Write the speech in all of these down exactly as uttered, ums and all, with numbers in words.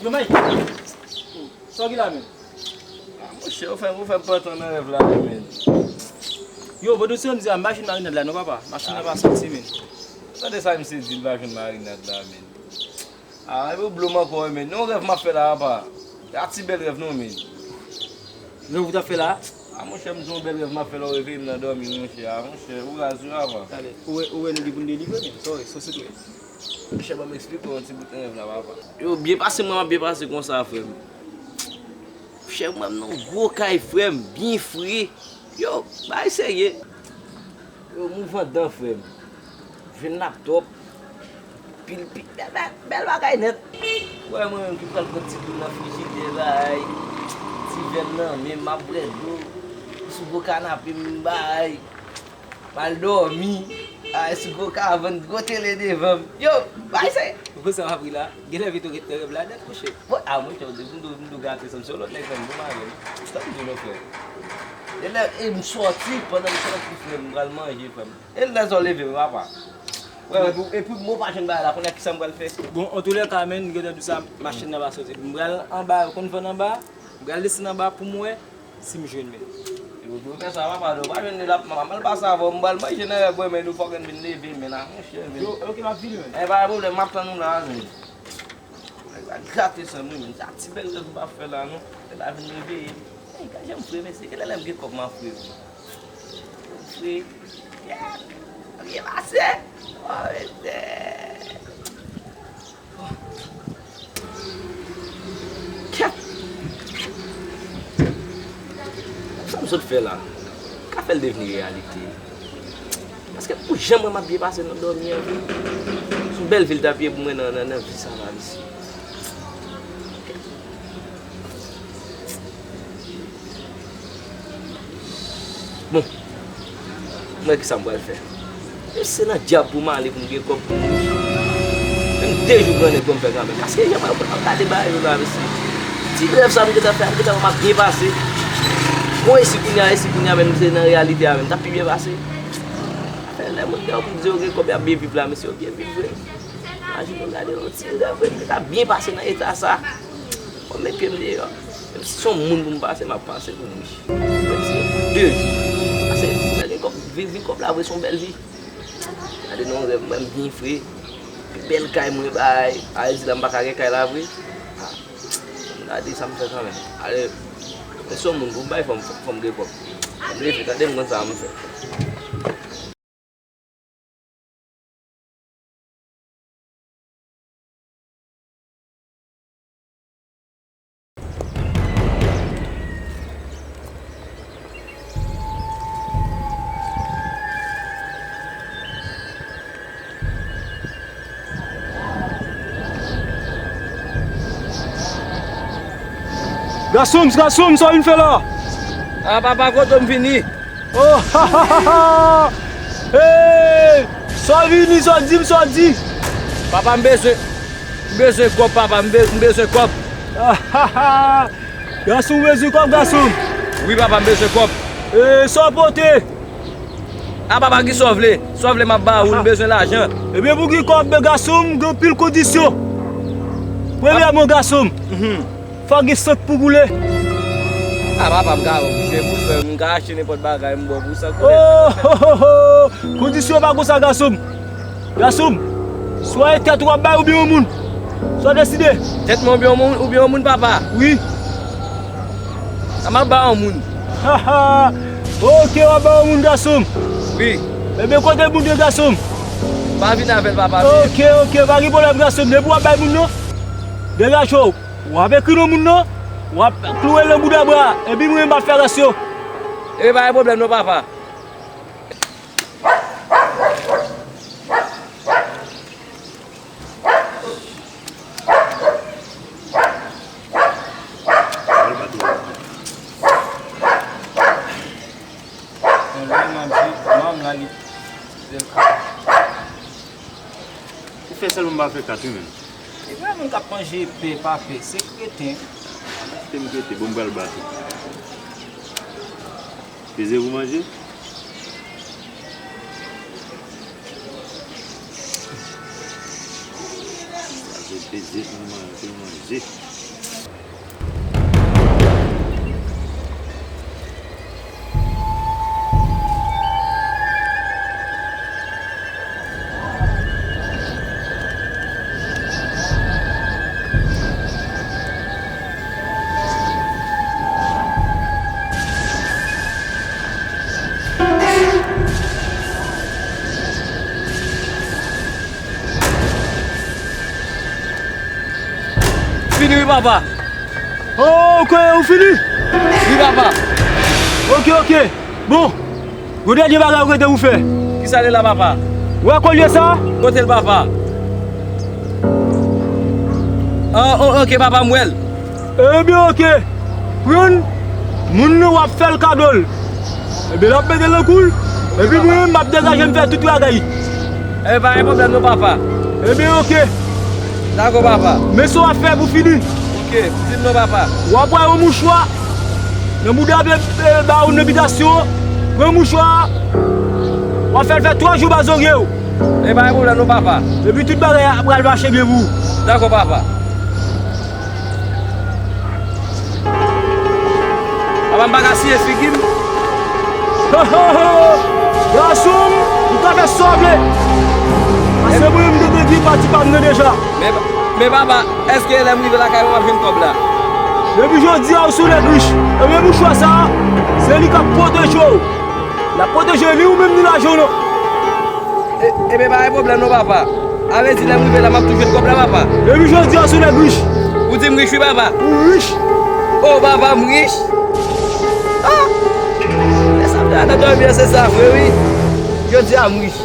Yo, Mike! Sa w gen la menm? Ah, monchè, ou fè, ou fè m pantan nan rèv la, wi, men. Yo, Vodou, se yon di a, machin marinad la, non, papa? Machin nan pa soti, men. Tande sa misye di, l pa jwenn marinad la, men. Ah, epi w blo m ankò, wi, men. Non, rèv m ap fè la, papa. A ti bèl rèv, non, men. Rèv ou t ap fè la? Ah, monchè, m di yon bèl rèv m ap fè lè w reveye m nan dòmi, monchè. Ah, monchè, ou raz, wi, papa. Tande, ou wè, ou wè nou gen pou n delivre, men. Sa w wè, sa w sot wè. Monchè, ban m eksplike w yon ti bout nan rèv la, papa. Yo, byen pase, mwen, m ap byen pase konsa, frè m. Chè, mwen, m nan gwo kay, frè m, byen fre. Yo, bagay serye. Yo, mouvan dan, frè m. Jwenn laptòp. Pil, pil, bèl, bèl, bèl bagay nèt. Wè, mwen menm ki pral pran ti dlo nan frijidè, bay. Ti vè m nan men m, m ap bwè dlo. Sou gwo kanape m, bay. M al dòmi. Ay, sou gwo kavann, gwo tele devan m. Yo, bay se. Ou konn sa m ap ri la? Genlè vit ou ret nan rèv la nèt, monchè. Bon, a, monchè, ou di m dou, m dou gate san m se yon lòt nèg, frè m, bon, m avè m. Sa m di w non, frè m. E lè, e m sòti, pandan m sòti, frè m, m pral manje, frè m. E lè sa w leve, papa. Frè m, epi, epi m pa jwenn bagay la, kounye a, kisa m pral fè? Bon, antoulèka, men, m gentan di w sa, machin nan pa soti. M pral anba, ou konn van anba? M pral desann anba pou m wè. Si m jwenn, men. Yo, yo fè sa, papa, yo pa jwenn li la, m al pase avè w, m pral manje nan rèv mwen, men, nou fòk n vin leve, men, la, monchè, men. Yo, ok, m ap vini, men. E, pa gen pwoblèm, m ap tann ou la, men. Nèg la grate san m wi, men. Se ti bèl rèv m ap fè la, non. Nèg la vin reveye m. Ey, gad jan m fre, mesye, genlè lè m gen kòb, m ap fre wi. M fre. Yeah. Byen pase. Oh, mesye. Kèt! Sa m sot fè la, m ka fè l devni reyalite. Paske pou jan mwen m ap byen pase nan dòmi an, wi. Se yon bèl vi l t ap ye pou mwen nan, nan, nan vi sa la, mesye. Bon, m wè kisa m pral fè. E se nan dyab pou m ale pou m gen kòb pou m riche. Menm de jou grannèg ban m fè kanmenm. Paske jan mwen ap gade bagay yo la, mesye. Ti rèv sa m gentan fè a, m gentan wè m ap byen pase. Bon, e si kounye a, e si kounye a menm se nan reyalite a menm, t ap pi byen pase. Afè lè moun gen, moun di yo gen kòb, y ap byen viv la, mesye, yo byen viv vre. Imajine w gade yon ti rèv, m gentan byen pase nan eta sa. Bon, m met pye m deyò. Menm si se yon moun pou m pase, m ap pase pou m riche. Menm si se de jou. Pase, lè gen kòb, vi, vi kòb la vre se yon bèl vi. Gade non, rèv mwen, m byen fre. Bèl kay mwen bay. A, di la m pa ka gen kay la vre. A, gade sa m fè kanmenm. Ale, men se yon moun pou m bay, fò m, fò m gen kòb. Fò m leve, tande m konn sa m fè. Gason m, gason m, sa w vin fè la? A, papa, kote m vini? Oh, ha, ha, ha, ha! Hey! Sa w vini, sa w di m, sa w di? Papa, m bezwen, m bezwen kòb, papa, m be-, m bezwen kòb. Ah, ha, ha! Gason, w bezwen kòb, gason m? Wi, papa, m bezwen kòb. E, sa w pote? A, papa, ki sa w vle? Sa w vle, m ap ba ou, m bezwen lajan. Ebyen, pou gen kòb, gason m, gen anpil kondisyon. Premyèman, gason m, fò gen sank pou boule. A, papa, m ka oblije pou sa, m ka achte nenpòt bagay, m ba w pou sank boule. Oh, oh, oh, oh. Kondisyon pa konsa, gason m. Gason m, swa e tèt ou w ap bay oubyen yon moun? Sa w deside? Tèt mwen oubyen yon moun, oubyen yon moun, papa? Wi. A, m ap bay yon moun. Ha, ha. Ok, w ap bay yon moun, gason m. Wi. Ebyen, kote moun yo, gason m? M pa vin avè l, papa. Ok, ok, pa gen pwoblèm, gason m. Depi w ap bay moun nan, degaje w. W ap ekri non moun nan, w ap kloure l nan bouda bra, epi mwen menm m ap fè rès yo. Ebyen, pa gen pwoblèm non, papa. Yon lè manje manm la, li bèl kaka. Ou fè sèlman m pa fè kat wi menm. E pa moun k ap manje pen pa pen, se kreten. Kite m kreten, bon m pral bat ou. Peze pou manje? Sa se peze pou manje, manje. Fini wi, papa. Oh, ok, ou fini? Wi, papa. Ok, ok. Bon, yon dènye bagay ou rete pou fè. Kisa l ye la, papa? Ou wè kolye sa? Kote l, papa? Ah, oh, ok, papa, m wè l. Ebyen, ok. Pran l, moun nan w ap fè l kado l. Ebyen, l ap mete l nan kou l. Epi mwen menm, m ap degaje m fè tout bagay. Ebyen, pa gen pwoblèm non, papa. Ebyen, ok. Dakò, papa. Men sa w ap fè pou fini. Ok, di m non, papa. W ap pran yon mouchwa nan bouda vye, eh, bawon nan bitasyon an. Pran mouchwa a. W ap fè l fè twa jou ba zòrye w. Ebyen, pa gen pwoblèm non, papa. Epi tout bagay ap pral mache byen pou ou. Dakò, papa. Papa, m pa ka siye figi m. Ho, ho, ho! Gason m, ou ka fè sa w vle. Paske mwen menm, m te di pati pa m nan deja. Men, men papa, èske lè m rive lakay mwen, m ap jwenn kòb la? Depi jodi a, ou se yon nèg rich. E men mouchwa sa a, se li k ap pwoteje w. L ap pwoteje ni ou menm, ni lajan w nan. E, ebyen, pa gen pwoblèm non, papa. A vle di, lè m rive la, m ap tou jwenn kòb la, papa. Depi jodi a, se nèg rich. Ou di m rich, wi, papa. Ou rich. Oh, papa, m rich. Ah! Lè sa m te al nan dòmi an, se sa vre, wi. Jodi a, m rich.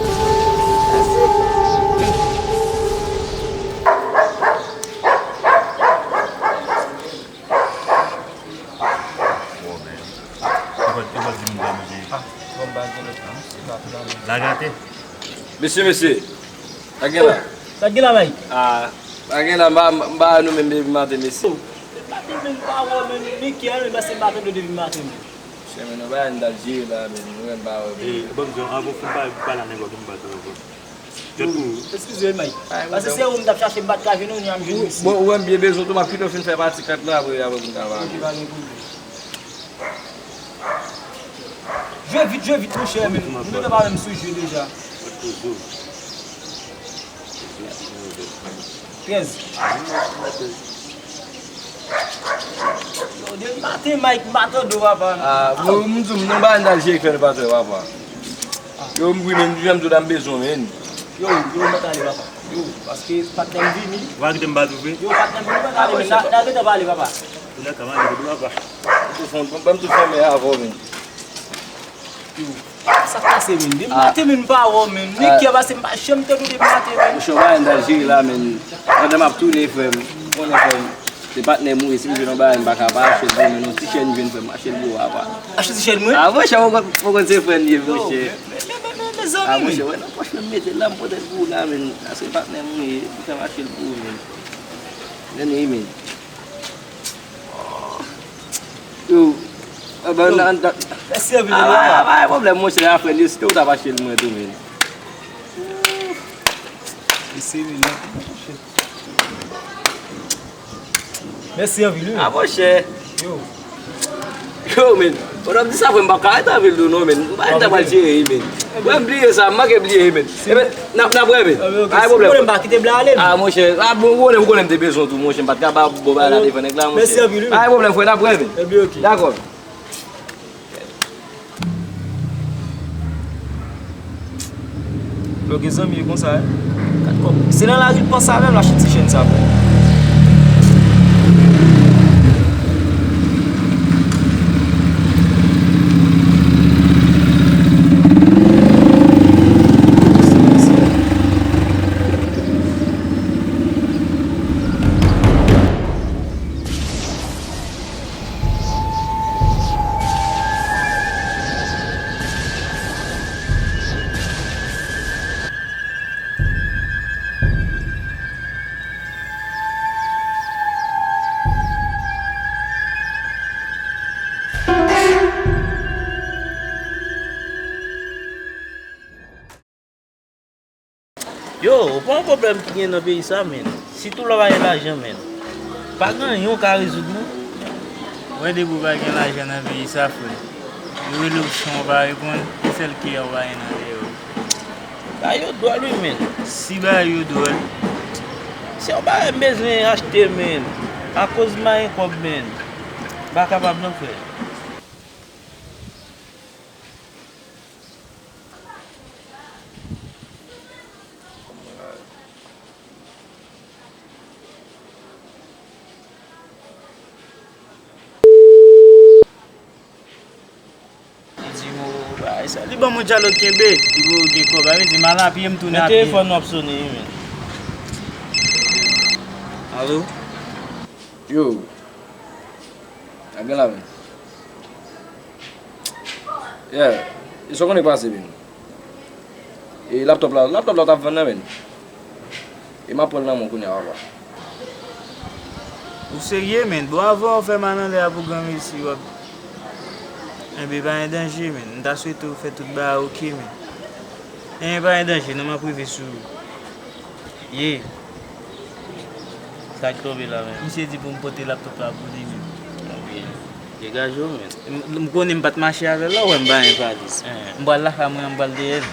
Mèsi. Bon, men. Yo pa, yo pa di moun pa manje. Ah, bon, m pa gen lòt non, se pa plan. La gate. Mesye, mesye. Sa gen la? Oh, sa gen la, Mike? Ah, sa gen la, m pa, m pa nou menm depi maten, mesye. Oh, depi maten, men m pa wè w, men, men ki an, men se maten depi maten, men. Chè, men, nou pa ann dal jere la, men, nou menm pa wè, men. Eh, bon, avan w fin pale, pale a nèg la, pou m pa tann ankò. Eskize, Mike. Paske se ou m t ap chache, m pa t ka jwenn ou, ni a m jwenn ou isi. Bon, ou wè m byen bezwen tou, m ap kite w fin fè pati kat la, apre, apre pou n ka pale. Ok, pa gen pwoblèm. Jwe vit, jwe vit, monchè, men. Nou gentan pa menm sou jwe deja. Trèz. Yo, depi maten, Mike, m pa tande w, papa. Ah, bon, m di w, nou pa ann dal jere k fè nou pa tande, papa. Yo, m wi, men, jan m di w la, m bezwen w, men. Yo, yo, m pa t ale, papa. Yo, paske patnè m vini. Ou pa kite m pa twouve? Yo, patnè m vini, m pa t ale, men n a, n a gentan pale, papa. Ou nan ka m ale, papa. Ban m tou fèmen avè w, men. Yo, sa k pase, men? Depi maten, men, m pa wè w, men. Men kè pase, m pa janm tande w depi maten, men. Monchè, w pa ann dal jere la, men. Pandan m ap tounen, frè m. Ou konnen, frè m. Se patnè m ou ye, si m jwenn yon bagay, m pa ka pa achte l pou ou, men yon ti chèn m jwenn, frè m, achte l pou ou, apa. Achte ti chèn mwen? Ah, monchè, ou konn, ou konn se frè n ye, monchè. Men, men, men, men, mezanmi, ah, monchè, wè nan pòch mwen, m mete l la, m pote l pou ou la, men. A se patnè m ou ye, m fè m achte l pou ou, men. Men, wi, men. Yo, ah, ben, nan, nan, mèsi anpil, ah, pa gen pwoblèm, monchè, a frè n ye, si te ou t ap achte l mwen tou, men. Mèsi, men, non. Mèsi anpil, wi. Ah, monchè. Yo. Yo, men. Pandan m di sa, frè m, m p ap ka rete anpil tou, non, men. M pa rete pral jere, men. Frè m, bliye sa, m manke bliye, men. Ebyen, n ap, n ap wè, men. Ah, men, ok. Pa gen pwoblèm. Si w konnen m pa kite bla ale, men. Ah, monchè, ah, bon, ou konnen, ou konnen m te bezwen w tou, monchè, m pa t ka ba w bla ale devan nèg la, monchè. Mèsi anpil, wi. Pa gen pwoblèm, frè, n ap wè, men. Ebyen, ok. Dakò. Yo, gen zanmi yo konsa, eh. Gad kòb. Se nan lari l panse avè m, l achte ti chèn sa pou mwen. Yo, ou pa wè pwoblèm ki gen nan peyi sa, men. Sitou lè w pa gen lajan, men. Pa gen anyen w ka rezoud, non. Ou wè depi w pa gen lajan nan peyi sa, frè. Yo rele w chan w pa reponn, se sèl kiyè w pa gen nan dèyè w. Bagay yo dwòl, wi, men. Si bagay yo dwòl. Se yon bagay m bezwen achte, men. Akoz m pa gen kòb, men. M pa kapab, non, frè. Sa li ban mwen dyalòg kenbe. Li pou gen kòb, a vle di m al a pye, m tounen a pye. Men telefòn nan ap sone wi, men. Alo? Yo. A gen la, men. Yeah. E sa w konnen k pase, men. E laptòp la, laptòp la w t ap vann nan, men. E m ap pran l nan men w kounye a, papa. Ou serye, men? Bon, avan w fè mal anlè a pou granmesi, w ap. Enben, pa gen danje, men. M ta swete w fè tout bagay oke, men. Enben, pa gen danje, non, m ap rive sou ou. Ye. Sa k tonbe la, men? Misye di pou m pote laptòp la pou li menm. Ebyen, degaje w, men. M, m konnen m pa t mache avè l la, ou wè m pa gen valiz. Eh. M pral lakay mwen, m pral dèyè l.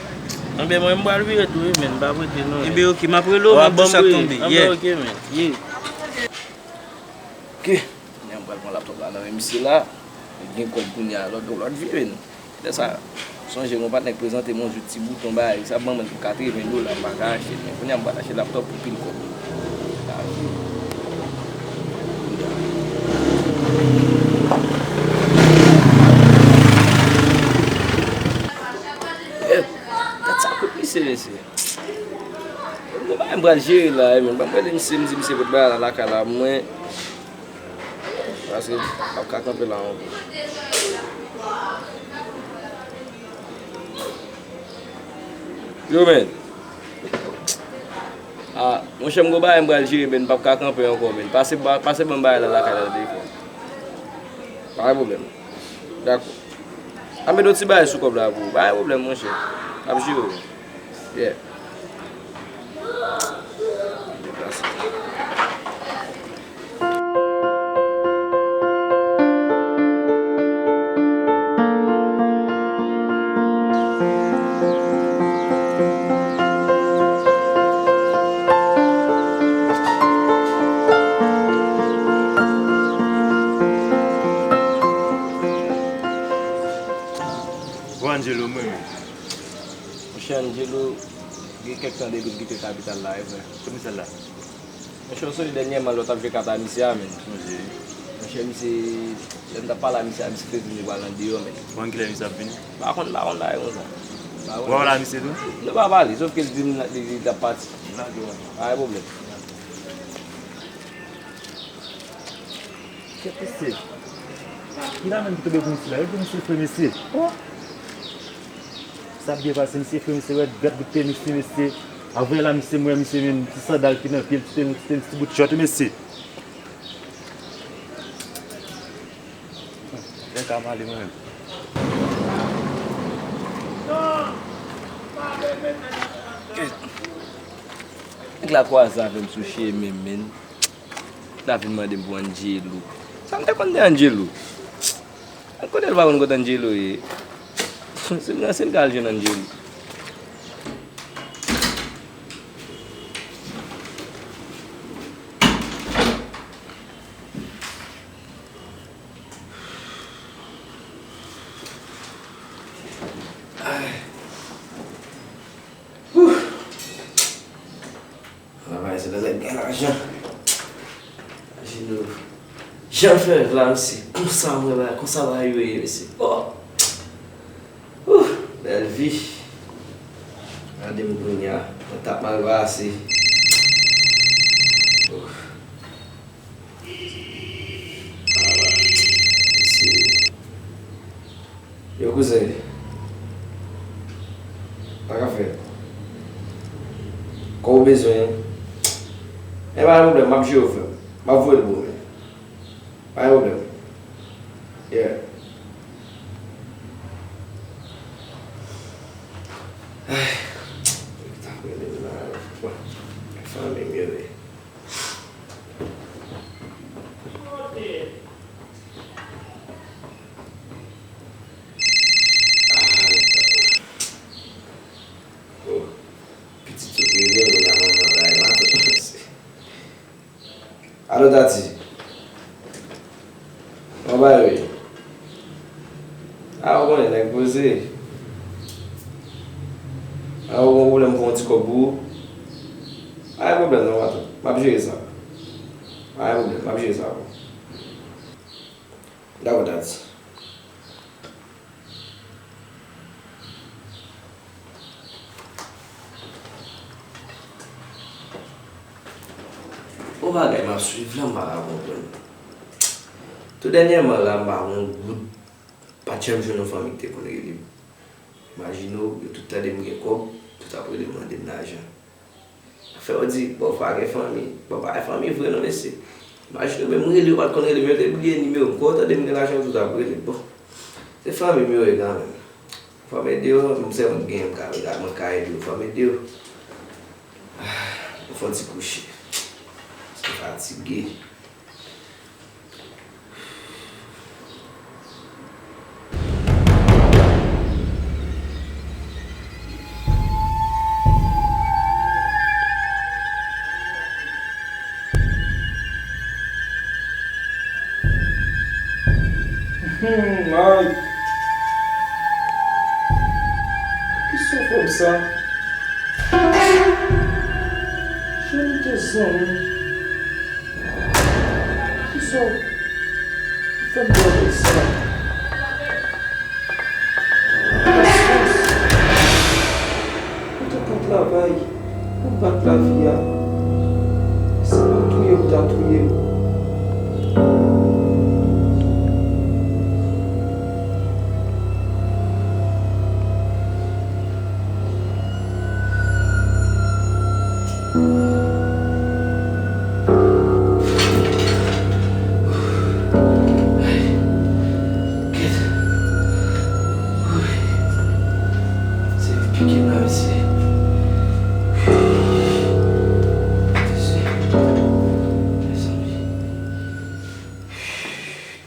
Enben, mwen, m pral vire tou, wi, men, m pa prete non. Enben, oke, m ap rele w, m ap di w sa k tonbe. Enben, oke, men. Ye. Oke. Kounye a m pral pran laptòp la nan men misye la. Li gen kòb kounye a, lòt, lòt vi, men. Lè sa, sonje yon patnè k prezante m yon zouti bouton bagay, sa ban mwen katreven dola, m pa ka achte l, men kounye a m pral achte laptòp pou pil kòb. Eh, gad sa kout misye, mesye. Bon, bagay m pral jere la, wi, men. Ban m rele misye, m di misye pou bagay la lakay la pou mwen. Paske m p ap ka kanpe la ankò. Yo, men. Ah, monchè, m gon bagay m pral jere, men m p ap ka kanpe ankò, men. Pase ba, pase ban m bagay la lakay la, tande, frè. Pa gen pwoblèm. Dakò. A, met yon ti bagay sou kòb la pou ou. Pa gen pwoblèm, monchè. M ap jere w. Yeah. Deplase. Bon, Angelo, mwen menm. Monchè Angelo, gen kèk tan depi l kite kapital la, wi, frè. Kote misye al la? Monchè, w sonje dènyèman lè w t ap jwe kat a misye a, men. Sonje, wi. Monchè, misye, lè m t ap pale a misye a, misye te di m li pral andeyò, men. Bon, kilè misye ap vini? M pa konn, m pa konn bagay konsa. M pa konn. Ou pa pale a misye tou? Non, m pa pale, sòf ke l di m li, li, li t ap pati. M lage w. Pa gen pwoblèm. Kèt mesye. Ki la menm ki tonbe pou misye la? Yo di misye fre mesye. Oh! Sa ap byen pase, misye fre, misye wè gad bout tenis li, mesye. Avè la, misye, m wè misye menm, ti sandal ki nan pye l, ti tenis, ti tenis, ti bout chòt, mesye. Lè ka m ale mwen menm. Nèg la kwaze avè m sou chemen, men. La vin mande m pou Angelo. Sa m te konn de Angelo? Kote l pa konn kote Angelo ye? Se nan se l ka al jwenn Angelo. Ay. Wouh. Travay se lè nèg gen lajan. Imajine w. Jan fè la, mesye. Konsa mwen la, konsa la yo ye, mesye. Oh! Ouh! Bèl vi. Gade m kounye a. Mwen t ap mal pase. Ouh. Ala, mesye. Yo, kouzen. Pa ka fè. Kò w bezwen. E pa gen pwoblèm, m ap jere w, frè m. M ap voye l pou ou, men. Pa gen pwoblèm. Yeah. Ay. Yo t ap rele m la. Bon. Fanmi m yo ye. Pitit sot rele m, kounye a manman bay maten. Alo, Tati. Kòman bagay yo ye? A, ou konnen, nèg poze. A, ou gon pwoblèm pou yon ti kòb pou ou? Pa gen pwoblèm non, matant. M ap jere sa. Pa gen pwoblèm, m ap jere sa pou ou. Dakò, Tati. Yon bagay m ap swiv la, m pa ka konprann. Tou dènyèman la, m pa gen yon goud, pa t janm jwenn yon fanmi ki te konn rele m. Imajine w, yo tout tande m gen kòb, tout ap rele m mande m lajan. Sa fè yo di, bon, fò a gen fanmi. Bon, pa gen fanmi vre non, mesye. Imajine w, menm rele, yo pa t konn rele m, yo te bliye nimewo m. Kou yo tande m gen lajan, yo tout ap rele m. Bon, se fanmi m yo ye kanmenm. Fò m ede yo, m sèlman gen, m ka, m ka, mwen ka ede yo. Fò m ede yo. Ah, m fè yon ti kouche. M fatige. Hmm, Mike. Kisa w fè m sa? Jan nou te zanmi. Kisa w fè m travay sa? Pasyans. Mwen te konn travay pou m bat lavi a. Se pa touye ou ta touye m. Kèt. Woy. Se pike m la, mesye. Mesye. Mezanmi.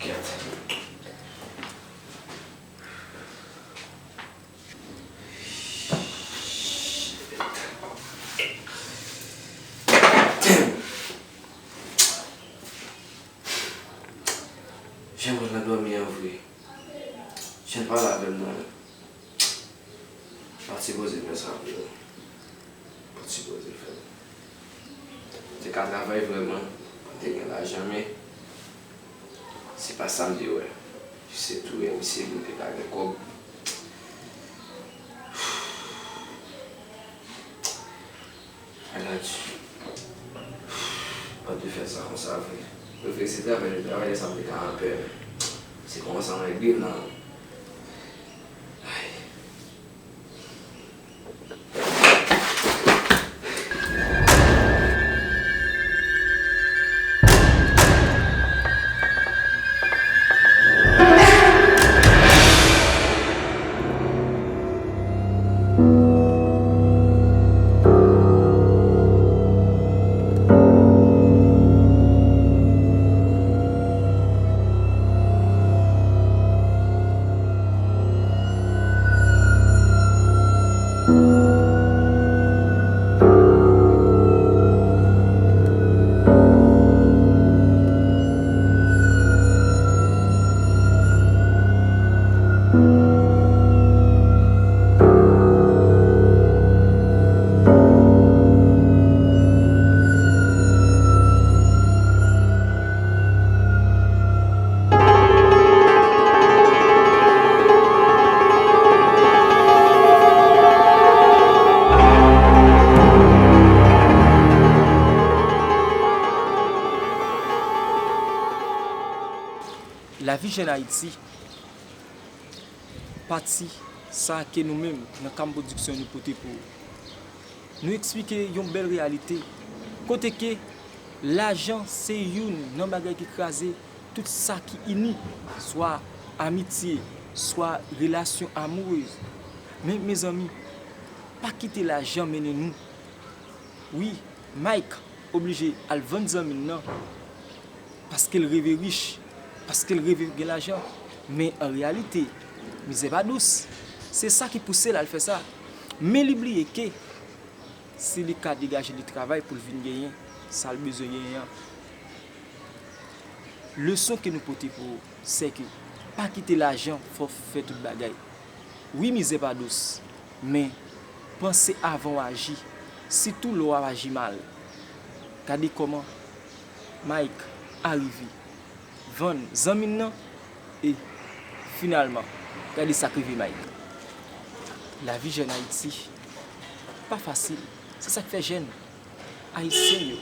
Kèt. Jan mwen nan dòmi an vre. Jan l pale avè m nan. Pa t sipoze fè sa vre non. Pa t sipoze fè l. Te ka travay vrèman, pou te gen lajan, men se pa sa m te wè. Se touye misye pou m te ka gen kòb. Ala di. Pa t dwe fè sa konsa vre. Mwen vle se travay, travay sa m te ka anpè. Se konsa mwen regle nan. Ay. Lavi jèn Ayiti, pati sa ke nou menm nan Kam Pwodiksyon nou pote pou ou. Nou eksplike yon bèl reyalite, kote ke lajan se youn nan bagay ki kraze tout sa ki ini, swa amitye, swa relasyon amourez. Men, mezanmi, pa kite lajan mennen nou. Wi, Mike oblije al vann zanmi l nan, paske l reve rich, paske l reve gen lajan. Men an reyalite, mizè pa dous. Se sa ki pouse l al fè sa. Men li bliye ke si li ka degaje li travay pou l vin genyen sa l bezwen genyen an. Leson ke nou pote pou ou, se ke pa kite lajan fè w fè tout bagay. Wi, mizè pa dous, men panse avan w aji, sitou lè w ap aji mal. Gade kòman Mike arive vann zanmi l nan, e finalman, gade sa k rive Mike. Lavi jèn Ayiti pa fasil. Se sa k fè jèn ayisyen yo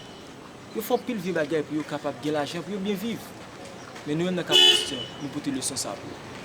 Yo fè anpil vye bagay pou yo kapab gen lajan, pou yo byen viv. Men nou menm nan Kabodistè, nou pote leson sa pou yo.